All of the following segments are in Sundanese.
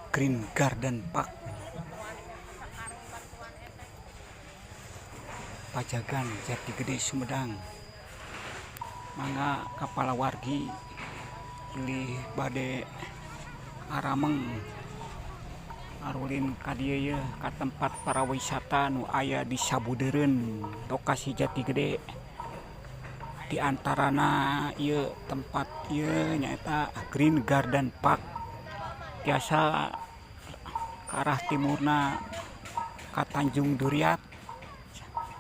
Green Garden Park, Pajagan, Jatigede, Sumedang. Mangga ka palawargi bilih bade arameng arulin ka dieu yeuh ka tempat parawisata nu aya di sabudeureun lokasi Jatigede. Di antarana ieu tempat ieu nyaeta Green Garden Park, tiasa ka arah timurna ka Tanjung Duriat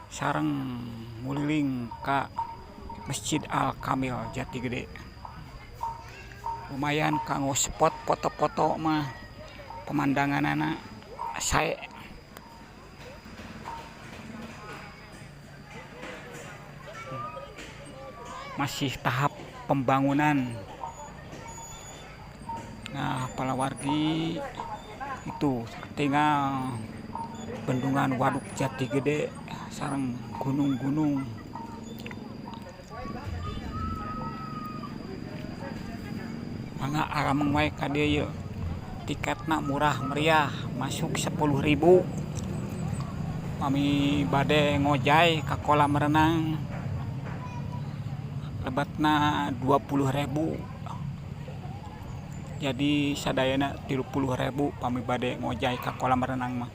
sareng nguliling ka Masjid Al Kamil Jatigede. Lumayan kanggo spot foto-foto mah, pemandanganana sae. Masih tahap pembangunan. Nah, palawargi, itu tinggal bendungan Waduk Jatigede sareng gunung-gunung. Mangga arameng wae ka dieu yeuh. Tiketna murah meriah, masuk 10.000. Pami bade ngojay ka kolam renang lebetna 20.000, jadi sadayana 30.000 pami bade ngojay ka kolam renang mah.